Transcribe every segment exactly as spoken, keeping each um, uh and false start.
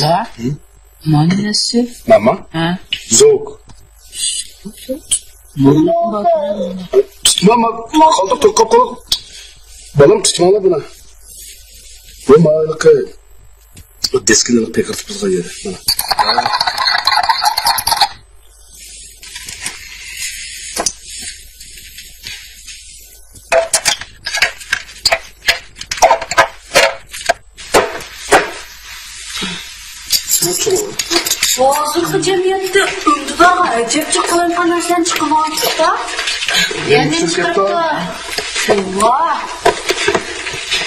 ھە؟ مانا نەسىب. ماما. ھە. زوك. ماما. ماما. قالدۇق، توقاپ قالدۇق. بالام، تۇتۇڭلار بۇنى. بۇ ماۋىلىقى. بۇ دىسكىنى پېقىرتىپ بولغان يېرى. مانا. ھازىرقى جەمئىيەتتە ئۈندىدارغا ئەجەب جىق قىلىنغان نەرسىلەرنى چىقىرمايۋاتىدۇ. يەنە چىقىرىپتۇ. ۋاھ.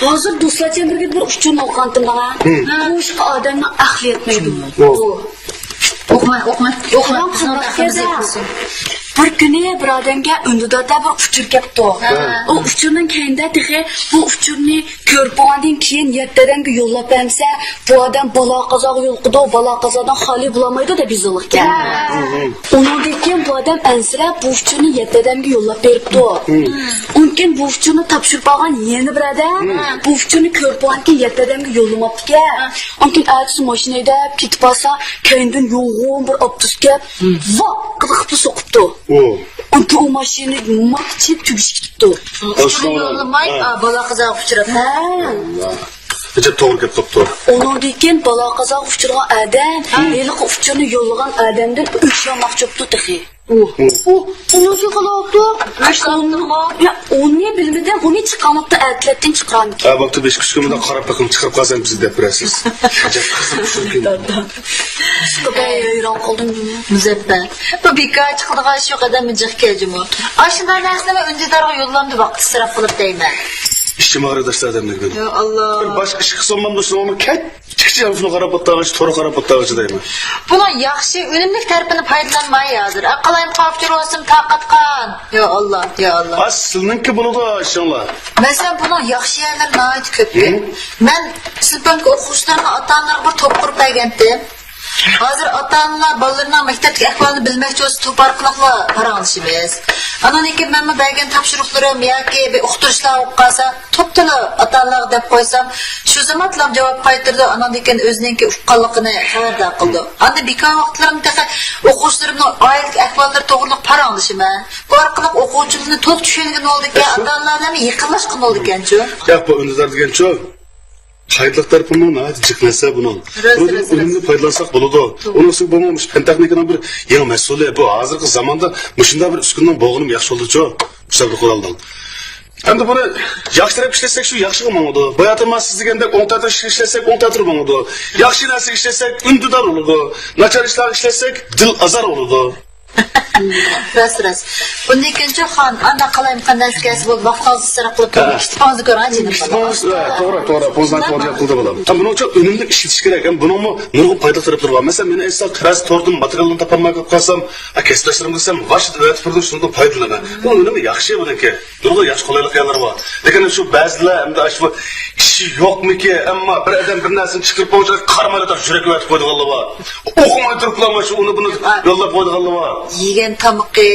ھازىر دوستلار جەمئىيىتىدە بىر ئۇچۇرنى ئوقۇغانتىم مانا. بۇ ئىشقا ئادەمنىڭ ئەقلى يەتمەيدۇ. ئوقۇماي، ئوقۇماي، ئوقۇماي. بىزنىڭ ئەقلىمىز يەتمىسۇن. بىر كۈنى بىر ئادەمگە ئۈندىداردا بىر ئۇچۇر كەپتۇ. ھە. ئۇ ئۇچۇرنىڭ كەينىدە تېخى بۇ ئۇچۇرنى كۆرۈپ بولغاندىن كېيىن يەتتە ئادەمگە يوللاپ بەرمىسە، بۇ ئادەم بالا قازاغا يولۇقىدۇ، بالا قازادىن خالىي بولالمايدۇ دەپ يېزىلغانىكەن. ھە. ئۇنىڭدىن كېيىن بۇ ئادەم ئەنسىرەپ بۇ ئۇچۇرنى يەتتە ئادەمگە يوللاپ بېرىپتۇ. ئۇنىڭدىن كېيىن بۇ ئۇچۇرنى تاپشۇرۇپ ئالغان يەنە بىر ئادەم بۇ ئۇچۇرنى كۆرۈپ بولغاندىن كېيىن يەتتە ئادەمگە يوللىماپتىكەن. ئاندىن كېيىن ئەتىسى ماشىنا ھەيدەپ كېتىپ بارسا، كەينىدىن يوغان بىر ئاپتوبۇس كەپ، ۋاققىدە قىپلا سوقۇپتۇ. ئۇ. ئاندىن كېيىن ئۇ ماشىنا ماقچىپ تۈگىشىپ كېتىپتۇ. ئۇچۇرنى يوللىماي، ھە. ئا، بالا قازاغا ئۇچراپ. ھە. ئەجەب توغرا گەپ قىپتۇ. ئۇنىڭدىن كېيىن بالا قازاغا ئۇچرىغان ئادەم، ھە. ھېلىقى ئۇچۇرنى يوللىغان ئادەمدىن ئۆچ ئالماقچى بوپتۇ تېخى. ئۇ. ئۇ، ئۇنىڭ ئۈچۈن قىلىۋاپتۇ. ئۇنى بىلمىدىم، ئۇنى چىقارماپتۇ، ئەتىلەتتىن چىقىرارمىكىن. ھە، بولۇپتۇ، بېشى كۈچكە مۇنداق قاراپ بېقىڭ، چىقىرىپ قالسام بىزگە دەپ بېرەرسىز. ئەجەب قىزىق ئۇچۇركەن. بەك ھەيران قالدىم. مۇزەپپەر، بۇ بىكار چىقىدىغان ئىش يوق، ئادەممۇ جىقكەن جۇمۇ. ئاشۇنداق نەرسىنى ئۈندىدارغا يوللامدۇ، ۋاقىت ئىسراپ قىلىپ دەيمەن. ئىشچى ماغرى داشلار ئادەملىك بىلەن. يا ئاللا. بىر باشقا ئىشقا سولمامدۇ، شۇنىڭمۇ كەچ چىقىچە يانفونغا قاراپ ئولتۇرغىچە، تورغا قاراپ ئولتۇرغىچە دەيمەن. بۇنىڭ ياخشى، ئۈنۈملۈك تەرىپىنى پايدىلانماي ھازىر. ئەقەللەينى قاپچۇرۇۋالسام تاقەتقان. يا ئاللا، يا ئاللا. ئا، سىلىنىڭكى بولىدۇ ئىشىڭلار. مەسىلەن، بۇنىڭ ياخشى يەرلىرى ناھايىتى كۆپ. ھە؟ مەن سىنىپىمدىكى ئوقۇغۇچىلارنىڭ ئاتا-ئانىلىرىغا بىر توپ قۇرۇپ بەرگەنتىم. ھازىر ئاتا-ئانىلار بالىلىرىنىڭ مەكتەپتىكى ئەھۋالىنى بىلمەكچى بولسا، توپ ئارقىلىقلا پاراڭلىشىمىز. ئانىڭدىن كېيىن مەنمۇ بەرگەن تاپشۇرۇقلىرىم ياكى بىر ئۇقتۇرۇشلار بولۇپ قالسا، توپتىلا ئاتا-ئانىلارغا دەپ قويسام، شۇ زامانلام جاۋاب قايتۇرىدۇ، ئانىڭدىن كېيىن ئۆزىنىڭكى ئۇققانلىقىنى خەۋەردار قىلىدۇ. ئاندىن بىكار ۋاقىتلىرىمدا تېخى ئوقۇغۇچىلىرىمنىڭ ئائىلىدىكى ئەھۋاللىرى توغرىلىق پاراڭلىشىمەن. بۇ ئارقىلىق ئوقۇغۇچىلىرىنى تولۇق چۈشەنگىلى بولىدىكەن، ئاتا-ئانىلار بىلەن يېقىنلاشقىلى بولىدىكەنچۇ. ياق، بۇ ئۈندىدار دېگەنچۇ، پايدىلىق تەرىپىمۇ ناھايىتى جىق نەرسە بۇنىڭ. راست، بۇنىڭدىن راست، ئۈنۈملۈك راست. پايدىلانساق بولىدۇ. توغرا. ئۇنىڭ ئۈستىگە بۇمۇ مۇشۇ پەن تېخنىكىنىڭ بىر يېڭى مەھسۇلى. بۇ ھازىرقى زاماندا مۇشۇنداق بىر ئۈسكۈنىنىڭ بولغىنىمۇ ياخشى بولدىچۇ. مۇشۇنداق بىر قورالنىڭ. ئەمدى بۇنى ياخشى تەرەپكە ئىشلەتسەك، شۇ ياخشىغا ماڭىدۇ. باياتىن مانا سىز دېگەندەك ئوڭ تەتۈر ئىشلەتسەك، ئوڭ تەتۈر ماڭىدۇ. ياخشى نەرسىگە ئىشلەتسەك، ئۈندىدار بولىدۇ. ناچار ئىشلارغا ئىشلەتسەك، دىل ئازار بولىدۇ. راست، راست. بۇندىن كېيىنچۇ خان، ئانداق قالايمىقان نەرسە كەلسە بولدى، ۋاقتىڭىزنى ئىسراپ قىلىپ تۇرۇپ، ھە. ئىشتىپىڭىزنى كۆرۈڭ، جېنىم بالام. ھە، توغرا، توغرا، پوزناي توغرا گەپ قىلدى بالام. ھەم بۇنىڭ ئۈچۈن ئۈنۈملۈك ئىشلىتىش كېرەك. ھەم بۇنىڭمۇ نۇرغۇن پايدىلىق تەرەپلىرى بار. مەسىلەن، مېنى ئېيتساق، بەزى توردىن ماتېرىيالنى تاپالماي قېلىپ قالسام، ھە، كەسىپداشلىرىم دېسەم، ۋاش ئەۋەتىپ بېرىدۇ، شۇنىڭدىن پايدىلىنىمەن. بۇ ئۈنۈمى ياخشى بۇنىڭكى. نۇرغۇن ياخشى قولايلىق يەرلىرى بار. لېكىن شۇ بەزىلەر ئەمدى ئاشۇ ئىشى يوقمىكى، ئەمما بىر ئادەم بىر نەرسىنى چىقىرىپ بولغۇچە قارىمايلا يۈرەك ئەۋەتىپ قويىدىغانلار بار. ئوقۇماي تۇرۇپلا شۇ ئۇنى بۇنى يوللاپ قويىدىغانلار بار. يېگەن تامىقى،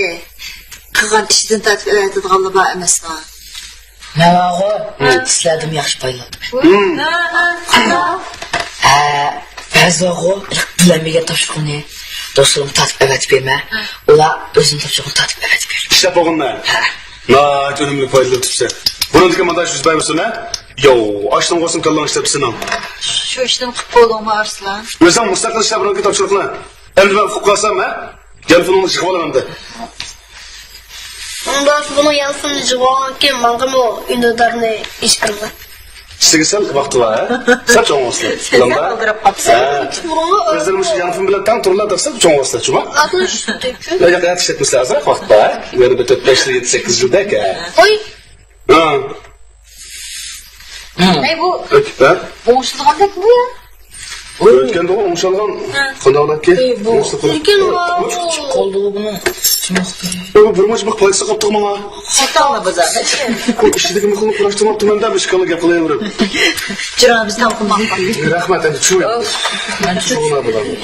قىلغان ئىشىدىن تارتىپ ئەۋەتىدىغانلار بار ئەمەسمۇ؟ مەن بارغۇ، ھە. سىلەردىنمۇ ياخشى پايدىلاندىم. ھە، ھە. ھە، بەزىلەرغۇ بىلەلمىگەن تاپشۇرۇقنى دوستلىرىمغا تارتىپ ئەۋەتىپ بېرىمەن. ھە. ئۇلار ئۆزىنىڭ تاپشۇرۇقىنى تارتىپ ئەۋەتىپ بېرىدۇ. ئىشلەپ بولغانمۇ؟ ھە. ناھايىتى ئۈنۈملۈك پايدىلىنىپسەن. بۇنىڭدىكى مۇنداق يۈز بەرمىسۇن، ھە؟ ياۋ، ئاشۇنىڭغا بولسۇن كاللاڭ ئىشلەپ سېنىڭ. شۇ ئىشنى قىلىپ بولدۇڭمۇ، ئارسلان؟ ئۆزۈڭ مۇستەقىل ئىشلە بۇنىڭكى تاپشۇرۇقنى. ئەمدى مەن ئۇقۇپ قالسام، ھە؟ يانفونۇڭنى يىغىۋالىمەن ئەمدى. ئۇنداق بۇنىڭ يانفونىنى يىغىۋالغانكىن، ماڭىمۇ ئۈندىدارنى ئىش قىلغىن. ئىشلىگە سەل ۋاقتى بار، ھە؟ سەل چوڭ بولسۇن. سەل ئالدىراپ قاپسەن. ھە. كۆزلىرىمۇ شۇ يانفون بىلەن تەڭ تۇرۇلار دەپ سەل چوڭ بولسۇن، چۈشتۈڭمۇ؟ ئاتمىش تۆت. ياق، ياق، ياتىشىپ كەتمىسىلە، ئازراق ۋاقىت بار، ھە؟ يەنە بىر تۆت، بەش يىل، يەتتە، سەككىز يىلدەك، ھە؟ قوي. ھە. ئەي، بۇ ھە؟ ئوڭشىلىدىغاندەكمۇ يا؟ ئۆتكەندە ئوڭشالغان ھە. قانداقلاكى؟ ئەي، بۇ ئوڭشىلىپ قالدى. قالدى بۇ بۇنىڭ. بۇ بىر مۇچ مىخ پايدىسى قاپتۇ ماڭا. ساتاڭلا بازاردا. بۇ ئىچىدىكى مىخنى قۇراشتۇرماپتىمەن-دە، بىر ئىككىڭلار گەپ قىلاۋېرىپ. جىراڭ بىز تاڭ قىلماقتا. رەھمەت، ئەمدى چۈشۈرۈڭ. مەن چۈشۈرۈڭلار بۇلارنى.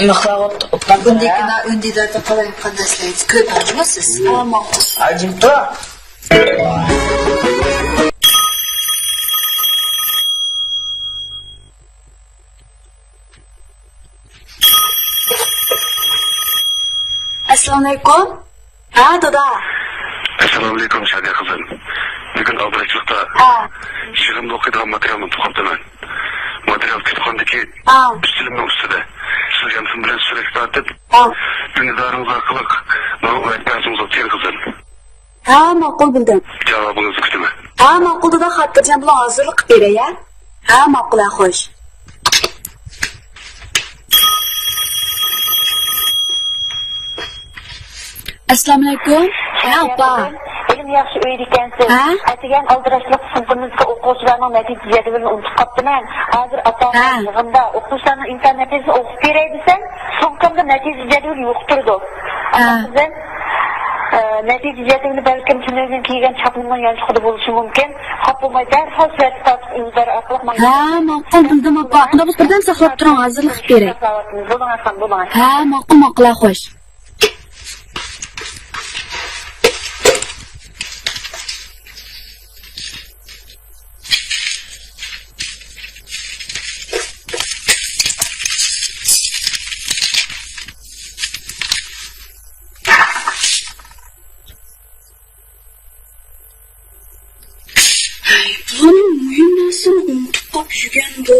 مىخلارغا ئوت-، ئوتلاپ بۇندىكىنا ئۈندىداردا قالايمىقان نەرسىلەر كۆپ ھەجىمۇ سىز. ئەجىبتۇ. ئەسسالامۇئەلەيكۇم. ھە، دادا. ئەسسالامۇئەلەيكۇم، شادىيە قىزىم. بۈگۈن ئالدىراشچىلىقتا ھە. يىغىندا ئوقۇيدىغان ماتېرىيالنى ئۇنتۇپ قاپتىمەن. ماتېرىيال كۈتۈپخانىدىكى ھە. ئۈستىلىمنىڭ ئۈستىدە. سىز يانفون بىلەن سۈرەتكە تارتىپ، ھە. ئۈندىدارىڭىز ئارقىلىق ماڭا ئۇ ئەتكەنسىڭىز ئوخشايدۇ، قىزىم. ھە، ماقۇل، بىلدىم. جاۋابىڭىزنى كۈتىمەن. ھە، ماقۇل، دادا، خاتىرجەم بولۇڭ، ھازىرلا قىلىپ بېرەي، ھە. ھە، ماقۇل، ھە، خوش. ئەسسالامۇئەلەيكۇم. ھە، ئاپا. ھېلىمۇ ياخشى ئۆيدە ئىكەنسىز. ھە؟ ئەتىگەن ئالدىراشلىق سىنىپىمىزدىكى ئوقۇغۇچىلارنىڭ نەتىجە جەدۋىلىنى ئۇنتۇپ قاپتىمەن. ھازىر ئاپام ھە. يىغىندا ئوقۇغۇچىلارنىڭ ئىمتىھان نەتىجىسىنى ئوقۇپ بېرەي دېسەم، سومكامدا نەتىجە جەدۋىلى يوق تۇرىدۇ. ھە. ئاپا قىزىم، ئە، نەتىجە جەدۋىلى بەلكىم تۈنۈگۈن كىيگەن چاپىنىمنىڭ يانچۇقىدا بولۇشى مۇمكىن. خاپا بولماي دەرھال سۈرەتكە تارتىپ ئۈندىدار ئارقىلىق ماڭا. ھە، ماقۇل، بىلدىم، ئاپا. ئانداق بولسا بىردەم ساقلاپ تۇرۇڭ، ھازىرلىق قىلىپ بېرەي. ساقلاۋاتىمىز. بولدىڭ ئاخام، بولدىڭ ئاخام. ھە، ماقۇل، ماقۇل، ھە، خوش. ھەي، بۇلارنىڭ مۇھىم نەرسىنى ئۇنتۇپ قاپ يۈرگەندۇ.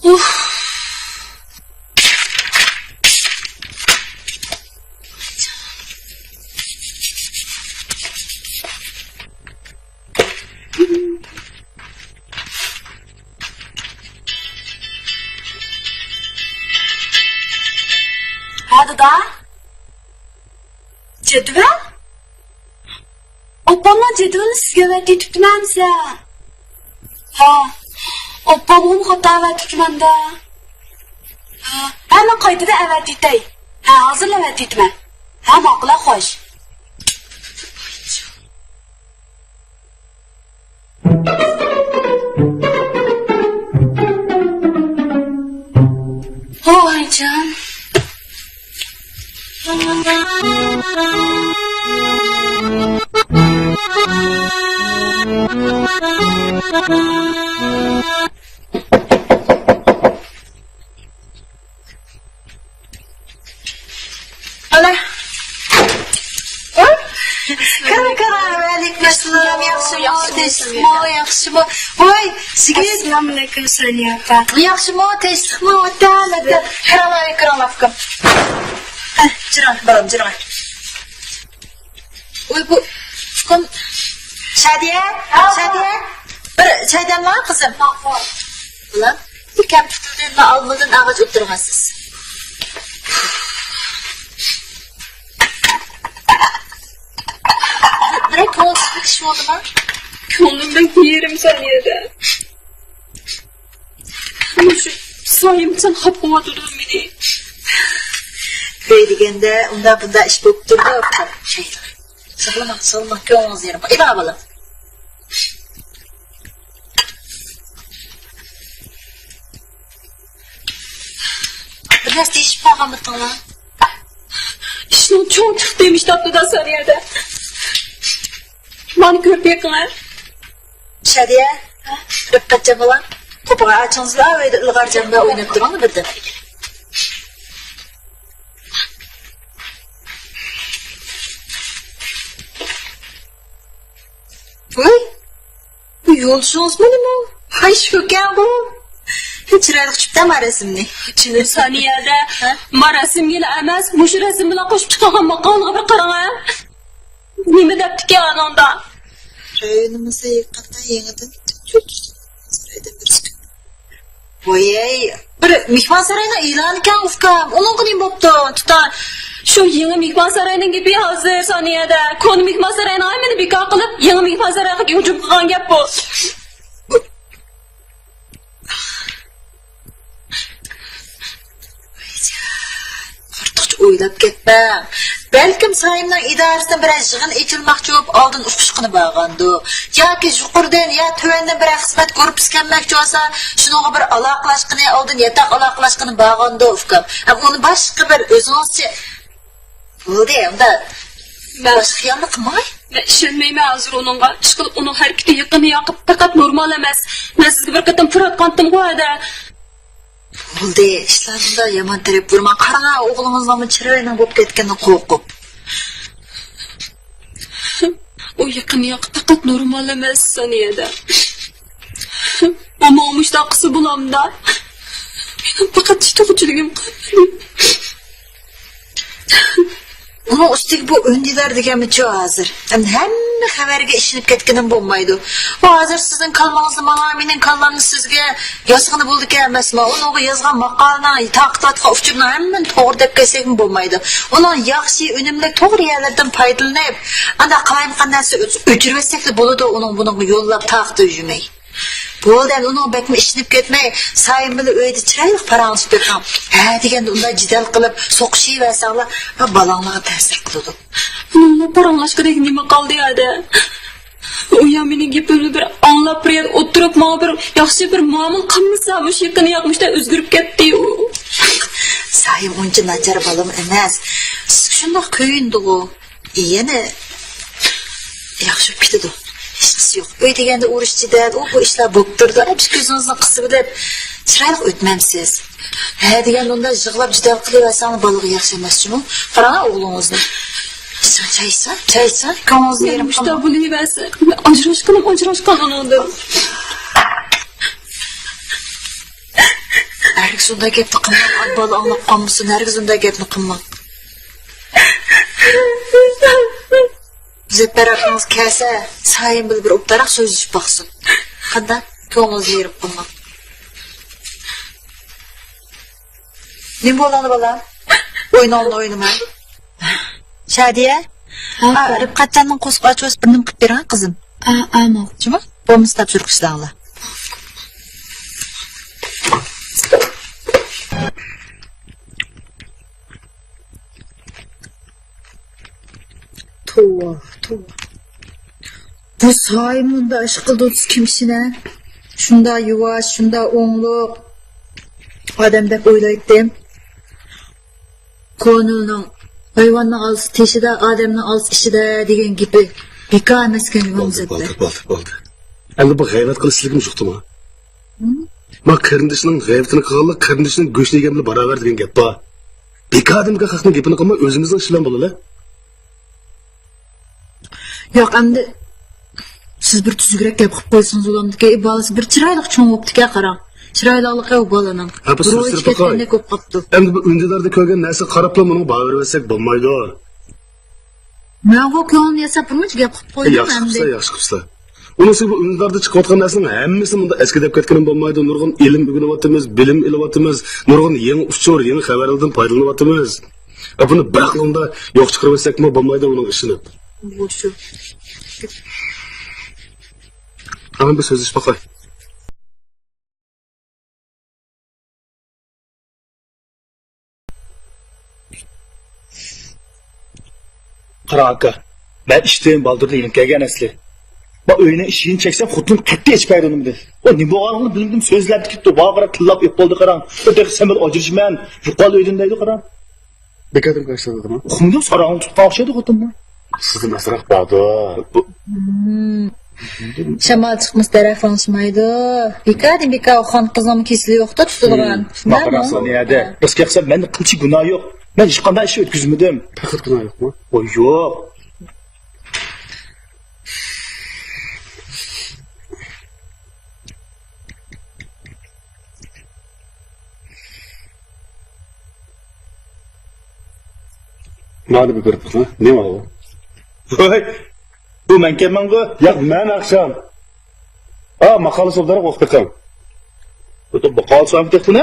ئۇھ. ھە، دادا؟ جەدۋەل؟ ئاپامنىڭ جەدۋىلىنى سىزگە ئەۋەتىۋېتىپتىمەن دېسە. ھە، ئاپامغىمۇ خاتا ئەۋەتىپتىمەن-دە. ھە، ھە، مەن قايتىدىن ئەۋەتىۋېتەي. ھە، ھازىرلا ئەۋەتىۋېتىمەن. ھە، ماقۇل، ھە، خوش. ھويجان. ئانا. كىرىڭ، كىرىڭ. ۋەئەلەيكۇم ئەسسالام. ياخشىمۇ، تىنچلىقمۇ، ياخشىمۇ؟ ۋاي، سىگىت. ئەسسالامۇئەلەيكۇم، سانىيە ئاپا. ياخشىمۇ، تىنچلىقمۇ؟ ئۆتە، ئۆتە. كىرىڭلار، كىرىڭلار، ئۇكام. ھە، جىرىڭ، بالام، جىرىڭ. ۋاي، بۇ، ئۇكام. شادىيە، شادىيە. بىر چاي دەملا، قىزىم. ماقۇل. بالام. كەمپۈتلىدىن ۋە ئالمىدىن ئاغاچ ئولتۇرغانسىز. بىرەر كۆڭۈلسىزلىك ئىش بولدىما؟ كۆڭلۈم بەك يېرىم سانىيەدە. مۇشۇ سايىمچان خاپا قىلىۋاتىدۇ مېنى. ئۆي دېگەندە ئۇنداق بۇنداق ئىش بولۇپ تۇرىدۇ. ساقلىماڭ، ساقلىماڭ، كۆڭلىڭىز يېرىم. ئىلا بالام. بىر نەرسە دېيىشىپ قالغانمىدىڭلار؟ ئىشنىڭ چوڭ چىقتى ئىمىش تاپتىدا سانىيەدە. مانا كۆرۈپ بېقىڭە. شادىيە، رىپقەتجان بالام، توپىغا ئاچىڭىزلا، ئۆيدە ئىلغارجان بىلەن ئويناپ تۇرۇڭ بىردەم. ۋاي، بۇ يولدىشىڭىزمۇ نېمە؟ ھاي، شۇكەن بۇ. چىرايلىق چۈشۈپتۇ ما رەسىمنى. جېنىم سانىيەدە، ھە؟ ما رەسىمگىلا ئەمەس، مۇشۇ رەسىم بىلەن قوشۇپ چىقارغان ماقالىغا بىر قاراڭ، ھە؟ نېمە دەپتىكەن ئانىڭدا؟ رەيونىمىزدا يېقىندا يېڭىدىن يۇلدۇزلار سارايدا بىر ۋايەي، بىر مېھمانساراينىڭ ئېلانىكەن ئۇكام، ئۇنىڭغا نېمە بوپتۇ؟ تۇتار. شۇ يېڭى مېھمانساراينىڭ گېپى ھازىر سانىيەدە. كونا مېھمانساراينىڭ ھەممىنى بىكار قىلىپ، يېڭى مېھمانسارايغا ھۇجۇم قىلغان گەپ بۇ. ئارتۇقچە ئويلاپ كەتمەڭ. بەلكىم سايىمنىڭ ئىدارىسىدىن بىرەر يىغىن ئېچىلماقچى بولۇپ، ئالدىن ئۇقۇشقىنى بارغاندۇ. ياكى يۇقىرىدىن يا تۆۋەندىن بىرەر خىزمەت گۇرۇپپىسى كەلمەكچى بولسا، شۇنىڭغا بىر ئالاقىلاشقىنى، ئالدىن ياتاق ئالاقىلاشقىنى بارغاندۇ، ئۇكام. ئەمما ئۇنى باشقا بىر ئۆزىڭىزچە بولدى، ئۇندا مەن باشقا خىيالنى قىلماي. مەن ئىشەنمەيمەن ھازىر ئۇنىڭغا. ئىشقىلىپ ئۇنىڭ ھەرىكىتى يېقىندا ياقىپ پەقەت نورمال ئەمەس. مەن سىزگە بىر قېتىم پۇراتقانتىمغۇ ھەدە. بولدى، ئىشلاردىن يامان تەرەپ بۇرىماڭ. قاراڭا، ئوغلىڭىزنىڭمۇ چىرايىنىڭ بولۇپ كەتكىنىنى قورقۇپ. ئۇ يېقىن ياق پەقەت نورمال ئەمەس، سانىيەدە. ئۇمۇ مۇشۇنداق قىلسا بولامدا؟ مېنىڭ پەقەت چىدىغۇچىلىكىم قالمىدى. ئۇنىڭ ئۈستىگە بۇ ئۈندىدار دېگەنمىچۇ ھازىر. ئەمدى ھەممە خەۋەرگە ئىشىنىپ كەتكىنىم بولمايدۇ. ئۇ ھازىر سىزنىڭ كاللاڭىزنى ماڭا، مېنىڭ كاللامنى سىزگە ياسىغىنى بولىدىكەن ئەمەسما؟ ئۇنىڭغا يازغان ماقالىنىڭ، تارقىتىۋاتقان ئۇچۇرنىڭ ھەممىنى توغرا دەپ كەتسەكمۇ بولمايدۇ. ئۇنىڭ ياخشى، ئۈنۈملۈك، توغرا يەرلەردىن پايدىلىنىپ، ئانداق قالايمىقان نەرسە ئۆچ-، ئۆچۈرۈۋەتسەكلا بولىدۇ، ئۇنىڭ بۇنىڭغا يوللاپ تارقىتىۋەرمەي. بولدى، ئەمدى ئۇنىڭغا بەكمۇ ئىشىنىپ كەتمەي، سايىم بىلەن ئۆيدە چىرايلىق پاراڭلىشىپ بېقىڭ. ھە دېگەندە ئۇنداق جېدەل قىلىپ سوقۇشۇۋەرسەڭلار، بالىڭلارغا تەسىر قىلىدۇ. ئۇنىڭ بىلەن پاراڭلاشقۇدەك نېمە قالدى يا دە؟ ئۇ يا مېنىڭ گېپىمنى بىر ئاڭلاپ، بىر يەردە ئولتۇرۇپ، ماڭا بىر ياخشى بىر مۇئامىلە قىلمىسا، مۇشۇ يېقىن ياق مۇشۇنداق ئۆزگىرىپ كەتتى ئۇ. سايىم ئۇنچە ناچار بالىمۇ ئەمەس. سىزگە شۇنداق كۆيۈندىغۇ. يەنە ياخشى بولۇپ كېتىدۇ. ھېچقىسى يوق. ئۆي دېگەندە ئۇرۇش جېدەل، ئۇ بۇ ئىشلار بولۇپ تۇرىدۇ. ئەمىسە كۆزىڭىزنى قىسىۋېلىپ، چىرايلىق ئۆتمەمسىز؟ ھە دېگەندە ئۇنداق يىغلاپ جېدەل قىلىۋەرسەڭلار بالىغا ياخشى ئەمەس جۇمۇ. قاراڭا ئوغلىڭىزنى. ئىچسەڭ، چاي ئىچسەڭ، چاي ئىچسەڭ. كۆڭلىڭىزنى يېرىم قىلماڭ. مۇشۇنداق بولۇۋەرسە، مەن ئاجراشقىنىم ئاجراشقان ئۇنىڭدىن. ھەرگىز ئۇنداق گەپنى قىلماڭ. بالا ئاڭلاپ قالمىسۇن. ھەرگىز ئۇنداق گەپنى قىلماڭ. مۇزەپپەر ئاكىڭىز كەلسە، سايىم بىلەن بىر ئوبدانراق سۆزلىشىپ باقسۇن. قانداق؟ كۆڭلىڭىزنى يېرىپ قويماڭ. نېمە بولدى بالام؟ ئويناڭنى ئوينىماي. شادىيە؟ ھە، ئا، ئاپا. رىپقەتجاننىڭ قورسىقى ئاچ بولسا بىر نېمە قىلىپ بېرىڭ، قىزىم. ئا، ئا، ماۋ. جۇمۇ؟ بولمىسا تاپشۇرۇق ئىشلەڭلار. توۋا، توۋا. بۇ سايىم مۇنداق ئىش قىلدى، كىم ئىشىنە؟ شۇنداق يۇۋاش، شۇنداق ئوڭلۇق ئادەم دەپ ئويلايتتىم. كونىلنىڭ، «ھايۋاننىڭ ئالىسى تېشىدا، ئادەمنىڭ ئالىسى ئىچىدا» دېگەن گېپى بىكار ئەمەسكەن، بولدى، بولدى، بولدى، بولدى. ئەمدى بۇ غەيۋەت قىلىشلىكىم يوقتىما؟ ھىم؟ ما قېرىندىشىنىڭ غەيۋىتىنى قىلغانلىق قېرىندىشىنىڭ گۆشىنى يېگەن بىلەن باراۋەر دېگەن گەپ بار. بىكاردىن بىكار خەقنىڭ گېپىنى قىلماي، ئۆزىمىزنىڭ ئىشى بىلەن بولىلى. ياق، ئەمدى سىز بىر تۈزۈكرەك گەپ قىلىپ قويسىڭىز بولامدىكەن؟ ئى، بالىسى بىر چىرايلىق چوڭ بوپتىكەن، قاراڭ. چىرايلىقلىقى ئۇ بالىنىڭ. ھە، بىز روھى سۈرۈشتۈرۈپ باقاي. كەتكەندەك بولۇپ قاپتۇ. ئەمدى بۇ ئۈندىداردا كۆرگەن نەرسە قاراپلا مۇنىڭغا باھا بېرىۋەتسەك بولمايدۇ. مەنغۇ كۆڭلۈمنى ياساپ بىر مۇنچە گەپ قىلىپ قويدۇم ياخشى ئەمدى. قىپسىلەر، ياخشى قىپسىلەر. ئۇنىڭ ئۈستىگە بۇ ئۈندىداردا چىقىۋاتقان نەرسىنىڭ ھەممىسىنى مۇنداق ئەسكى دەپ كەتكىنىم بولمايدۇ. نۇرغۇن ئىلىم ئۆگىنىۋاتىمىز، بىلىم ئېلىۋاتىمىز، نۇرغۇن يېڭى ئۇچۇر، يېڭى خەۋەرلەردىن پايدىلىنىۋاتىمىز. ئە، بۇنى بىراقلا مۇنداق يوق چىقىرىۋەتسەكمۇ بولمايدۇ ئۇنىڭ ئىشىنى. بۇ شۇ. ئانا بىر سۆزلىشىپ باقاي. قاراڭ ئاكا، مەن ئىشتىن بالدۇردىن يېنىپ كەلگەن ئەسلى. ما ئۆينىڭ ئىشىكىنى چەكسەم، خوتۇنۇم قەتئىي ئېچىپ بەردى ئۇنىمدى. ئۇ نېمە بولغانلىقىنى بىلمىدىم، سۆزلەپ كېتىپتۇ. بارا-بارا تىللاپ ئېپ بولدى قاراڭ. ئۇ تېخى سەن بىلەن ئاجرىشىمەن، يوقال ئۆيدىن دەيدۇ قاراڭ. بىكاردىن كاشتىلىدىمۇ؟ ئۇقمىدىم، ساراڭ تۇتقان ئوخشايدۇ خوتۇننى. سىزدىن ئازراق باردۇ. بۇ شامال چىقمىسا دەرەخ لىڭشىمايدۇ. بىكاردىن بىكار ئۇ خان قىزنىڭمۇ كېسىلى يوقتا تۇتىدىغان. شۇنداقمۇ؟ ماقارا سانىيەدە. بىز كەلسە مەندە قىلچە گۇناھ يوق. مەن ھېچقانداق ئىش ئۆتكۈزمىدىم. پەقەت گۇناھ يوقمۇ؟ ۋاي يوق. مانا بىر كۆرۈپ بېقىڭ. نېمە ئۇ؟ ۋاي، بۇ مەنكەنمەنغۇ؟ ياق، مەن ئاخشام. ھا، ماقالىسى ئوبدانراق ئوقۇپ بېقىڭ. بۇ ماقالىسى ئوقۇپ بېقىڭ.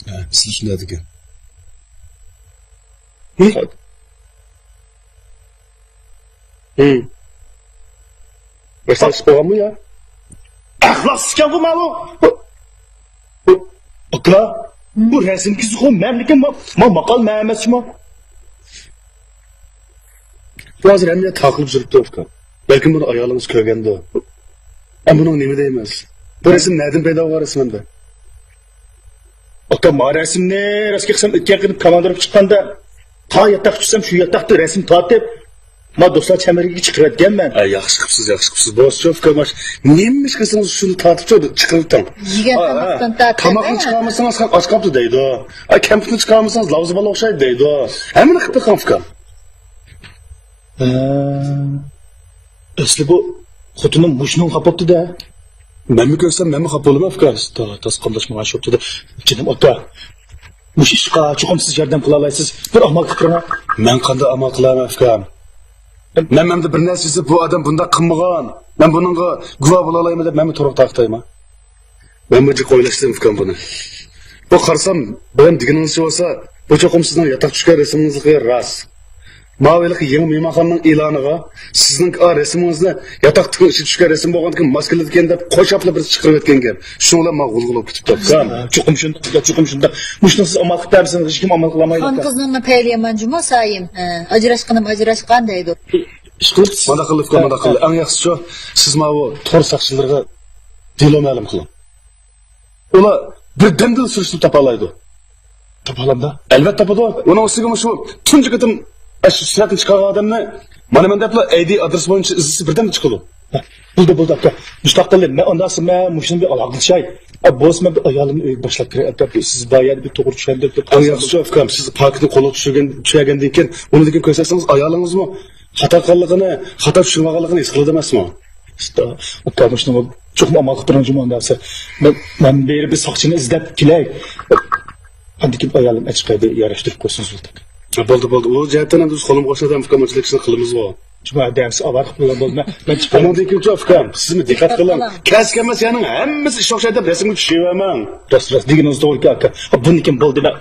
ھە، سىز شۇنداق دېگەن. ھىم. ھىم. مەسىلەن، چىقىپ قالغانمۇ يا؟ ئەخلاقسىز ئىكەنغۇ ماۋۇ. ئاكا، بۇ رەسىمكىسىغۇ مەن، لېكىن ما، ما ماقال مەن ئەمەسمۇ. بۇ ھازىر ھەممە يەردە تارقىلىپ يۈرۈپتۇ، ئاكا. بەلكىم بۇنى ئايالىڭىز كۆرگەندۇ. ئە، بۇنىڭ نېمە دەيمىز؟ بۇ رەسىم نەدىن پەيدا بولغان رەسىم ئەمدى؟ ئاكا، ما رەسىمنى راست گەپسەم ئۆتكەن قېتىم كاماندىرغا چىققاندا، تا ياتاققا چۈشسەم، شۇ ياتاقتا رەسىم تارتىپ، ما دوستلار چەمبىرىكىگە چىقىرىۋەتكەنمەن. ئە، ياخشى قىپسىز، ياخشى قىپسىز. بولسىچۇ ئۇكام، ئاش نېمە ئىش قىلسىڭىز شۇنى تارتىپچۇ چىقىرىۋېتىڭ. يېگەن تاماقتىن تارتىپ. تاماقنى چىقارمىسىڭىز خەق ئاچ قاپتۇ دەيدۇ. ئە، كەمپۈتنى چىقارمىسىڭىز لاۋزا بالا ئوخشايدۇ دەيدۇ. ھەممىنى قىلىپ بېقىڭ ئۇكام. ھە. ئەسلى بۇ خوتۇنۇم مۇشۇنىڭغا خاپا بوپتۇ-دە. مەنمۇ كۆرسەم مەنمۇ خاپا بولىمەن ئۇكا. تا-، تاس قاملاشمىغان شۇ ئوتتۇدا. جېنىم ئاكا، مۇشۇ ئىشقا چوقۇم سىز ياردەم قىلالايسىز. بىر ئامال قىلىپ بېرىڭە. مەن قانداق ئامال قىلارمەن ئۇكام؟ مەن مەندە بىر نەرسە يېزىپ، بۇ ئادەم بۇنداق قىلمىغان، مەن بۇنىڭغا گۇۋاھ بولالايمەن دەپ مەنمۇ تۇرۇپ تارقىتايمەن. مەنمۇ جىق ئويلاشتىم ئۇكام بۇنى. بۇ قارىسام، بۇ ھەم دېگىنىڭىزچە بولسا، بۇ چوقۇم سىزنىڭ ياتاق چۈشكەن رەسىمىڭىزلىقى راست. ماۋۇ ھېلىقى يېڭى مېھمانخانىنىڭ ئېلانىغا سىزنىڭ، ئا، رەسىمىڭىزنى ياتاقتىكى ئىچى چۈشكەن رەسىم بولغاندىكىن ماس كېلىدىكەن دەپ قوشاپلا بىرسى چىقىرىۋەتكەن گەپ. شۇنىڭ بىلەن ماڭا غۇلغۇلا بولۇپ كېتىپتۇ ئۇكام. چوقۇم شۇنداق، چوقۇم شۇنداق. مۇشۇنى سىز ئامال قىلىپ بەرمىسىڭىز ھېچكىم ئامال قىلالمايدۇ. خانقىزنىڭمۇ پەيلى يامان جۇمۇ سايىم. ھە، ئاجراشقىنىم ئاجراشقان دەيدۇ. ئىشقىلىپ مانداق قىلىپ ئۇكام، مانداق قىلىپ. ئەڭ ياخشىسىچۇ، سىز ماۋۇ تور ساقچىلىرىغا دېلو مەلۇم قىلىڭ. ئۇلار بىردەمدىلا سۈرۈشتۈرۈپ تاپالايدۇ. تاپالامدا؟ ئەلۋەتتە تاپىدۇ. ئۇنىڭ ئۈستىگە مۇشۇ تۇنجى قېتىم ئاشۇ سۈرەتنى چىقارغان ئادەمنى مانا مەن دەپلا ئەيدى ئادرېسى بويىچە ئىزدىسە بىردەمدە چىقىدۇ. ھە، بولدى، بولدى، ئاكا. مۇشۇنداق قىلدى. مەن ئۇنداق، مەن مۇشۇنى بىر ئالاقىلىشاي. ئە، بولسا مەن بىر ئايالىمنى ئۆيگە باشلاپ كىرەي، ئاكا. سىز بار يەردە بىر توغرا چۈشەندۈرۈپ. ئەڭ ياخشىسى ئۇكام، سىز پاكىتنى قولغا چۈشۈرگەن، چۈشۈرگەندىن كېيىن ئۇنى لېكىن كۆرسەتسىڭىز، ئايالىڭىزمۇ خاتا قىلغانلىقىنى، خاتا چۈشىنىۋالغانلىقىنى ھېس قىلىدۇ ئەمەسمۇ؟ ئۇكا، مۇشۇنىڭغا چوقۇم ئامال قىلىپ بېرىڭ جۇمۇ ئەمسە. مەن، مەن بېرىپ بىر ساقچىنى ئىزدەپ كېلەي. ئاندىن كېيىن ئايالىم ئەچىقەيدى، ياراشتۇرۇپ قويسىڭىز بولدى. بولدى، بولدى. ئۇ جەھەتتىن ئەمدى بىز قولۇمغا ئوخشايدۇ ئۇكام، ئۇنچىلىك ئىشنى قىلىمىزغۇ. جۇمۇ ئەمسە ئاۋارە قىلىپ قويغان بولدى. مەن، مەن چىقاي. ئۇنىڭدىن كېيىنچۇ ئۇكام، سىزمۇ دىققەت قىلىڭ. كەس كەلمەس يەرنىڭ ھەممىسى ئىش ئوخشايدۇ دەپ رەسىمگە چۈشۈرۈۋەرمەڭ. راست، راست دېگىنىڭىز توغرا ئاكا. بۇندىن كېيىن بولدى، مەن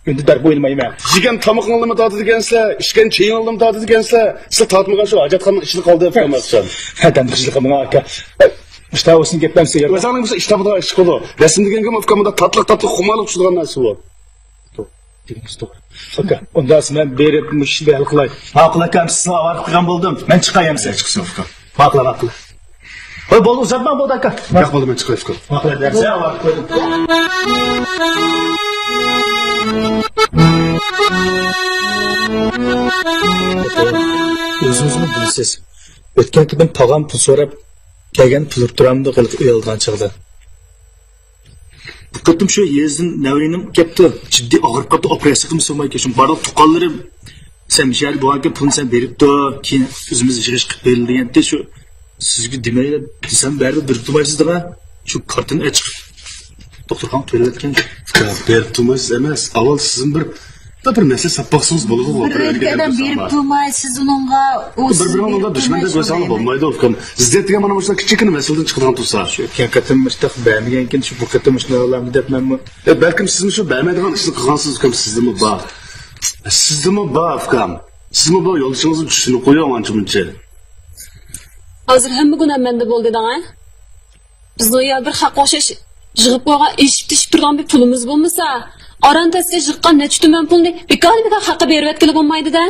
ئۈندىدار بوينىمايمەن. يېگەن تامىقىڭلارمۇ تارتىدىكەنسىلەر، ئىچكەن چېيىڭلارمۇ تارتىدىكەنسىلەر. سىلەر تارتمىغان شۇ ھاجەتخانىنىڭ ئىچىدە قالدى ئۇكام ئەسلەن. ھە، دەمدىشىلىق قىلماڭ ئاكا. ئىشتا بولسۇن گەپلەمسە يەر. ئۆزۈڭنىڭ بولسا ئىش تاپىدىغان ئىش قىلىدۇ. رەسىم دېگەن گەپ ئۇكام مۇنداق تاتلىق تاتلىق خۇمارلىق چۈشىدىغان نەرسە بۇ. توغرا، دېگىنىڭىز توغرا. ئاكا، ئۇنداق مەن بېرىپ مۇشۇ ئىشنى ھەل قىلاي. ماقۇل ئاكا، سىزنى ئاۋارە قىلغان بولدۇم. مەن چىقاي ئەمسە. چىقسۇن ئۇكام. ماقۇل، ماقۇل. ھوي، بولدى، ئۇزاتماڭ، بولدى، ئاكا. ياق، بولدى، مەن چىقاي ئۇكام. ماقۇل، دەرسە ئاۋارە قويدۇم. ئۆزىڭىزمۇ بىلىسىز. ئۆتكەن قېتىم پاغام پۇل سوراپ كەلگەن، پۇل تۇرامدۇ ھېلىقى ئۆي ئالىدىغان چاغدا. بۇ قېتىم شۇ يېزىدىن نەۋرىنىم كەپتۇ. جىددىي ئاغرىپ قاپتۇ، ئوپېراتسىيە قىلمىسا بولمايدىكەن. شۇ بارلىق تۇغقانلىرىم، سەن مۇشۇ يەردە بولغانكەن، پۇلنى سەن بېرىپ تۇر، كېيىن ئۆزىمىز يىغىش قىلىپ بېرىلدى دېگەنتى. شۇ سىزگە دېمەيلا دېسەم، بەرىبىر بېرىپ تۇرمايسىز دەڭە. شۇ كارتىنى ئېچىپ دوختۇرخانىغا تۆلەۋەتكەن. بېرىپ تۇرمايسىز ئەمەس، ئاۋۋال سىزمۇ بىر، بىر مەسلىھەت ساپ باقسىڭىز بولىدىغۇ. بىر ئۆلگەن ئادەم بېرىپ تۇرمايسىز ئۇنىڭغا. ئۇ بىر بىرىڭلارنى دۈشمەندەك كۆرسەڭلار بولمايدۇ ئۇكام. زىددىيەت دېگەن مانا مۇشۇنداق كىچىككىنە مەسىلىدىن چىقىدىغان تۇرسا. شۇ ئۆتكەن قېتىم مۇشۇنداق بەرمىگەنكىن، شۇ بۇ قېتىم مۇشۇنداق ئالامدۇ دەپ مەنمۇ. ئە، بەلكىم سىزمۇ شۇ بەرمەيدىغان ئىشنى قىلغانسىز ئۇكام، سىزدىمۇ بار. سىزدىمۇ بار ئۇكام. سىزمۇ بۇ يولدىشىڭىزنى چۈشىنىپ قويۇڭ ئانچە مۇنچە. ھازىر ھەممە گۇناھ مەندە بولدى دەڭە. بىزنىڭ يا بىر خەققە ئوخشاش يىغىپ قويغان ئېشىپ تېشىپ تۇرىدىغان بىر پۇلىمىز بولمىسا، ئاران تەستە يىغقان نەچچە تۈمەن پۇلنى بىكارلا بىكار خەققە بېرىۋەتكىلى بولمايدۇ-دە.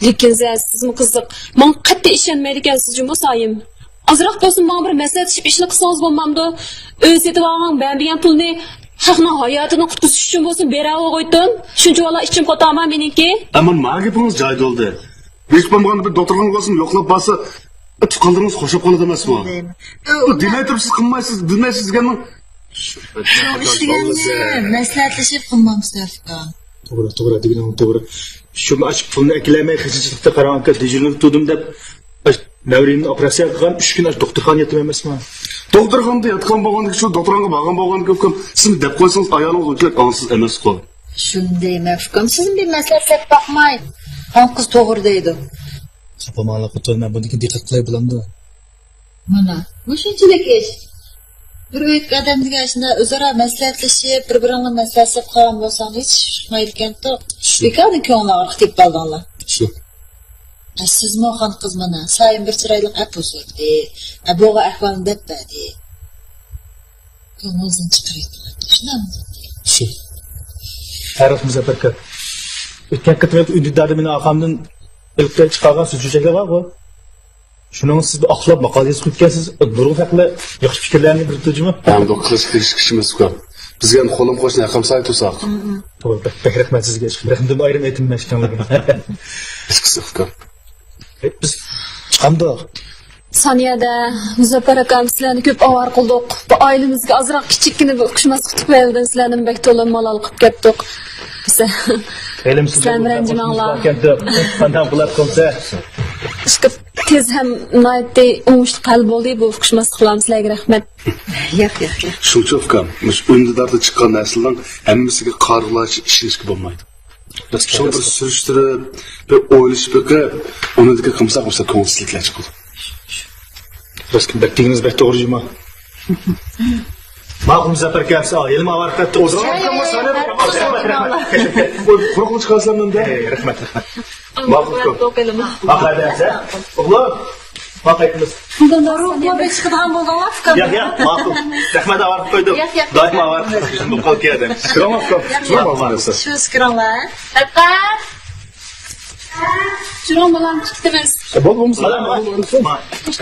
لېكىن زە، سىزمۇ قىزىق، ماڭا قەتئىي ئىشەنمەيدىكەنسىز جۇمۇ سايىم. ئازراق بولسىمۇ ماڭا بىر مەسلىھەتلىشىپ ئىشنى قىلسىڭىز بولمامدۇ؟ ئۆي سېتىۋالغان بەرمىگەن پۇلنى خەقنىڭ ھاياتىنى قۇتقۇزۇش ئۈچۈن بولسۇن بېرەۋەرگۇيتتۇم. شۇنچىۋالا ئىچىم قوتارما مېنىڭكى. ئەمما ما گېپىڭىز جايىدا بولدى. ھېچ بولمىغاندا بىر دوختۇرخانىغا بارسىمۇ يوقلاپ بارسا، ئە، تۇغقانلىرىڭىز خوش بولۇپ قالىدۇ ئەمەسمۇ؟ ئۇ دېمەي تۇرۇپ سىز قىلمايسىز، بىلمەيسىز دېگەننىڭ. شۇ ئىش دېگەننى مەسلىھەتلىشىپ قىلمامسىز ئۇكا. توغرا، توغرا، دېگىنىڭ توغرا. شۇ ئاشۇ پۇلنى ئەكېلەلمەي خىجىلچىلىقتا قاراڭ ئاكا، دېجۈرنىپ تۇردۇم دەپ، ئاشۇ نەۋرىنىنى ئوپېراتسىيە قىلغان ئۈچ كۈن ئاشۇ دوختۇرخانىدا ياتىم ئەمەسمۇ؟ دوختۇرخانىدا ياتقان بولغاندىكىن، شۇ دوختۇرخانىغا بارغان بولغاندىكىن ئۇكام، سىز دەپ قويسىڭىز ئايالىڭىز ئۇنچىلىك ئاڭسىز ئەمەسقۇ. شۇنداق ئۇكام، سىزمۇ بىر مەسلىھەت سەپ باقماي. خانقىز توغرا دەيدۇ. خاپا بولماڭلار خوتۇن، مەن بۇندىن كېيىن دىققەت قىلاي بولامدۇ؟ مانا، مۇشۇنچىلىك ئىش. بىر ئۆيدىكى ئادەم دېگەن شۇنداق ئۆزئارا مەسلىھەتلىشىپ، بىر-بىرىڭلار مەسلىھەتلىشىپ قالغان بولساڭلار ھېچ چىقمايدىكەنتۇ. شۇ. بىكاردىن كۆڭلۈڭ ئاغرىق تېپىپ قالدىڭلار. شۇ. ئە، سىزمۇ خانقىز مانا، سايىم بىر چىرايلىق ئەپۇ سورىدى. ئە، بولغان ئەھۋالنى دەپ بەردى. كۆڭلىڭىزدىن چىقىرىۋېتىڭ. شۇنداقمۇ؟ شۇ. ھەررىخ مۇزەپپەر ئاكا. ئۆتكەن قېتىم ئۈندىداردا مېنىڭ ئارقامدىن ئېلىپ چىقارغان سۈت چۆچەكلەر بارغۇ. شۇنىڭ سىز بىر ئاقلاپ ماقالە يېزىپ قويۇپكەنسىز، نۇرغۇن خەقلەر ياخشى پىكىرلەرنى بېرىپتۇ جۇمۇ. ئەمدى قىلىش، قىلىش ئىش ئەمەس ئۇكام. بىزگە ئەمدى قولۇم قوشنى ھەققىمىز سايە تۇرساق. بەك، بەك رەھمەت سىزگە، ھېچقانداق ئايرىم ئېيتىلمەيدىكەنلىكىنى. ئىچكۈسى ئۇكام. بىز چىقامدۇق؟ سانىيەدە، مۇزەپپەر ئاكام، سىلەرنى كۆپ ئاۋارە قىلدۇق. بۇ ئائىلىمىزگە ئازراق كىچىككىنە بىر ئۇقۇشماسلىق تۈپەيلىدىن سىلەرنى بەك تولا مالال قىلىپ كەتتۇق. بىز سىلەرمۇ رەنجىمەڭلار. قانداق قىلار قىلسا. تېز ھەم ناھايىتى ئوڭۇشلۇق ھەل بولدى بۇ ئۇقۇشماسلىقلار. سىلەرگە رەھمەت. ياق، ياق، ياق. شۇڭچە ئۇكام، مۇشۇ ئۈندىداردا چىققان نەرسىلەرنىڭ ھەممىسىگە قارىغۇلارچە ئىشىنىشكە بولمايدۇ. شۇڭا بىر سۈرۈشتۈرۈپ، بىر ئويلىشىپ بېقىپ، ئۇنىڭدىن كېيىن قىلمىساق، مۇشۇنداق كۆڭۈلسىزلىكلەر چىقىدۇ. راست، بەك دېگىنىڭىز بەك توغرا جۇما. ماقۇل، مۇزەپپەر ئاكا، ساغ ھېلىمۇ ئاۋارە قىلىپ ئولتۇرۇڭ. قۇرۇقلۇق چىقارسىلەر مەندە. رەھمەت، رەھمەت. ماقۇل، ئۇكام. ماقۇل، ھەدە. ئوغلۇم، ماقۇل ئېيتىمىز. بۇرۇنقى بولۇپ چىقىدىغان بولدۇڭلار، ئۇكام. ياق، ياق، ماقۇل. رەھمەت، ئاۋارە قويدۇم. ياق، ياق. دائىم ئاۋارە قىلىش بولۇپ قالدى ئادەم. كىرىڭلار، ئۇكام. كىرىڭلار. شۇ، كىرىڭلار. دىققەت. جۈرۈڭ، بالام، كېتىمىز. بولدى، بولدى. بالام،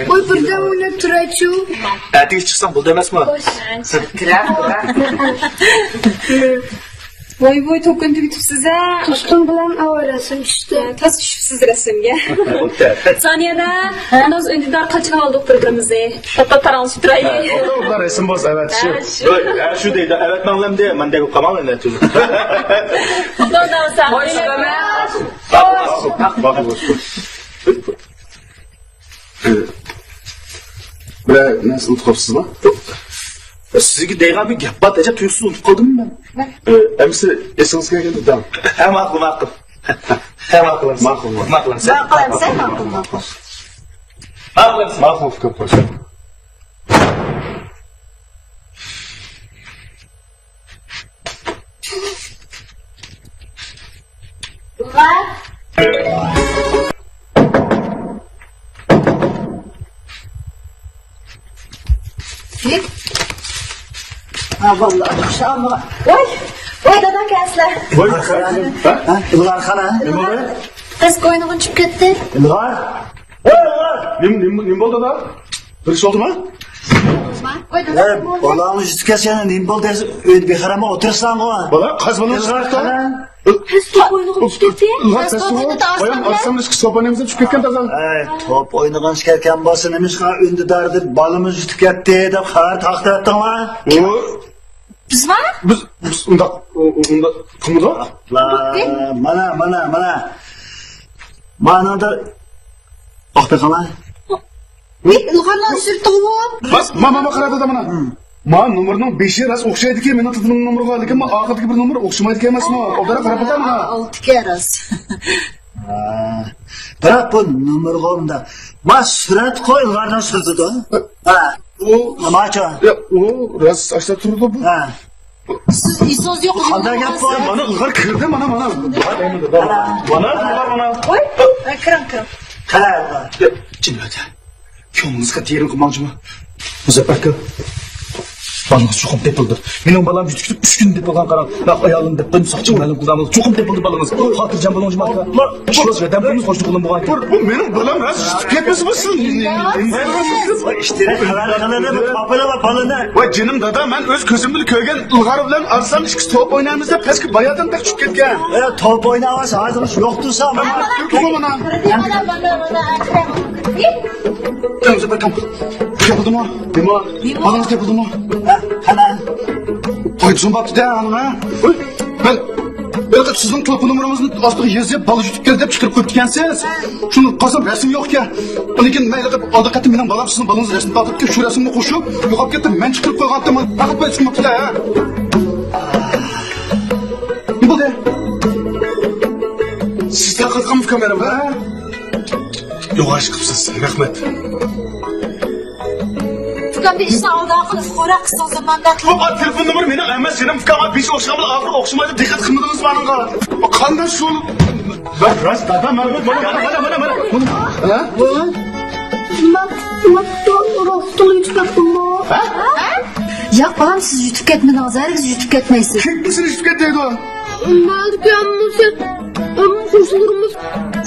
قوي، بىردەم ئويناپ تۇرايچۇ. ئەتىگە چىقساڭ بولدى ئەمەسمۇ؟ خوش. كىرە، كىرە. ۋاي، ۋاي، توكۇن تۈگىتىپسىز ھە. دوستۇم بىلەن ئاۋارە رەسىم چۈشتى. تاس چۈشۈپسىز رەسىمگە. سانىيەدە، ئاندىن ئۈندىدار قاچىغا ئالدۇق بىر-بىرىمىزنى. ھەتتا پاراڭلىشىپ تۇرايلى. ئۇلار رەسىم بولسا ئەۋەتىشى. ھە، شۇ دەيدۇ، ئەۋەتمەڭلار دېدى، مەن دەپ قاماڭ ئەنە. بىرەر نەرسە ئۇنتۇپ قاپسىزما؟ سىزگە دەيدىغان بىر گەپ بار، ئەجەب تۇيۇقسىز ئۇنتۇپ قالدىممۇ مەن؟ ئەمىسە ئېسىڭىزگە كەلگەندە دەڭ. ھە، ماقۇل، ماقۇل. ھە، ماقۇل. ماقۇل، ماقۇل. ماقۇل، ماقۇل. ماقۇل، ماقۇل. ماقۇل، ماقۇل. ھا، ۋاللا، ئىنشائاللا. ۋاي، ۋاي، دادا كەلسىلە. ۋاي، ھە؟ ئىلغار خانا. نېمە بولدى؟ قىز قوينىغا چۈشۈپ كەتتى. ئىلغار. ۋاي، ئىلغار. نېمە، نېمە، نېمە بولدى، دادا؟ بىر ئىش بولدىمۇ؟ ۋاي، دادا، نېمە بولدى؟ بالامنى يۈتۈپ كەتكەن، نېمە بولدى؟ ئۆيدە بىخەرەمە ئولتۇرساڭغۇ. بالا، قاز بالىنى ئىلغار خانا. توپ ئوينىغىلى چۈشۈپ كەتتى. ئىلغار، توپ ئوينىغىلى چۈشۈپ كەتكەن. ئايام ئاخشام ئىشقا سوپا نېمىزە چۈشۈپ كەتكەن تازا. ئەي، توپ ئوينىغان ئىشكەن بولسا نېمىشقا ئۈندىدار دەپ بالىمىز يۈتۈپ كەتتى دەپ خەۋەر تارقىتىۋەتتىڭلار؟ ئۇ بىزما؟ بىز، بىز ئۇنداق، ئۇ، ئۇ، ئۇنداق قىلمىدۇق. مانا، مانا، مانا. مانا دا ئوقۇپ بېقىڭلار. ئىلغارنىڭ سۈرىتىغۇ. بس، ما، ما، ما، قارا دادا مانا. ما نومۇرنىڭ بېشى راست ئوخشايدىكەن مېنىڭ تېلېفون نومۇرغا، لېكىن ما ئاخىرىدىكى بىر نومۇر ئوخشىمايدىكەن ئەمەسمۇ؟ ئوبدانراق قاراپ بېقىڭ مانا. ئالتىكەن راست. ھە. بىراق بۇ نومۇرغا ئۇنداق. ما سۈرەت قوي ئىلغارنىڭ سۈرىتىدە. ھە. ئۇ، ماچا. يا، ئۇ راست ئاشتا تۇرىدۇ بۇ. ھە. سىز ئېسىڭىز يوق. قانداق گەپ بۇ؟ مانا ئىلغار كىردى، مانا، مانا. مانا ئىلغار، مانا. ۋاي، كىرىڭ، كىرىڭ. قاراڭ. جىم ئۆتە. كۆڭلىڭىزگە تېرىڭ قىلماڭچىما؟ مۇزەپپەر ئاكا، بالىڭىز چوقۇم تېپىلىدۇ. مېنىڭ بالام يۈتۈپ كېتىپ ئۈچ كۈن دېپىلغان، قاراڭ. ئايالىم دەپ بىر ساقچى مەلۇم قىلدى. چوقۇم تېپىلىدۇ بالىڭىز. خاتىرجەم بولۇڭچىما ئاكا. شۇ ياردەم قىلىمىز، قوشنا قولۇم بولغان. بۇ مېنىڭ بالام راست يۈتۈپ كەتمىسىمۇ سىز؟ ۋاي، جېنىم دادا، مەن ئۆز كۆزۈم بىلەن كۆرگەن ئىلغار بىلەن ئارسلان ئىككىسى توپ ئوينايمىز دەپ پەسكە باياتىن بەك چۈشۈپ كەتكەن. ئە، توپ ئويناۋاتسا ھازىر يوق تۇرسا. مانا. تېپىلدىمۇ؟ نېمە؟ بالىڭىز تېپىلدىمۇ؟ ھە، قانا؟ ۋاي، زۇڭ بوپتۇ-دە ئانىڭ، ھە؟ ھوي، مەن ھېلىقى سىزنىڭ تېلېفون نومۇرىڭىزنى ئاستىغا يېزىپ، بالا يۈتۈپ كەل دەپ چىقىرىپ قويۇپتىكەنسىز. شۇنى قارىسام، رەسىم يوق ئىكەن. لېكىن مەن ھېلىقى ئالدى قېتىم مېنىڭ بالام سىزنىڭ بالىڭىزنى رەسىم تارتىپتۇ، شۇ رەسىمنى قوشۇپ يوقاپ كەتتىم. مەن چىقىرىپ قويغانتىم، پەقەت مەن چىقماپتۇ-دە، ھە؟ نېمە بولدى؟ سىز تارقاتقانمۇ كامېرا بار، ھە؟ يوغان ئىش قىپسىز، رەھمەت. ئۇكام، بىر ئىشنى ئالدىغا قىلىپ، خوراق قىلساڭ زاماندا. بۇ تېلېفون نومۇرى مېنىڭ ئەمەس، جېنىم ئۇكام، بېشى ئوخشىغان بىلەن ئاخىرى ئوخشىمايدۇ، دىققەت قىلمىدىڭىزمۇ ئانىڭغا؟ قانداق شۇ؟ مەن راست دادا، مەن مانا، مانا، مانا، مانا، مانا. ھە؟ ياق، بالام، سىز يۈتۈپ كەتمىدىڭىز، ھەرگىز يۈتۈپ كەتمەيسىز. كىم سىزنى يۈتۈپ كەت دەيدۇ؟ مەلىكە ئەممىسى، ئەمما قوشنىلىرىمىز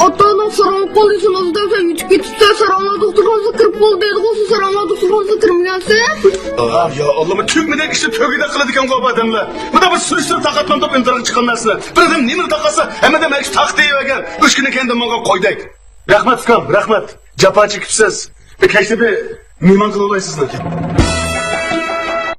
ئاتا-ئانا ساراڭ قالدى، سىنازدا سەن يېتىپ كېتىپسەن، ساراڭلار دوختۇرخانىسىغا كىرىپ بولدى دەيدىغۇ، سەن ساراڭلار دوختۇرخانىسىغا كىرمىگەنسەن. ئا، يا ئاللا، تۈگمىدەك ئىشنى تۈگىدەك قىلىدىكەنغۇ بۇ ئادەملەر. مۇنداق بىر سۈرۈشتۈرۈپ تارقاتمامدۇق ئىنتېرنېتقا چىققان نەرسىنى. بىر ئادەم نېمىنى تارقاتسا، ھەممە ئادەم ئەكشى تارقىتىۋەرگەن. ئۈچ كۈندىن كېيىن ماڭغان قويدەك. رەھمەت ئۇكام، رەھمەت. جاپا چېكىپسىز. كەچتە بىر مېھمان قىلىۋالاي سىزنى.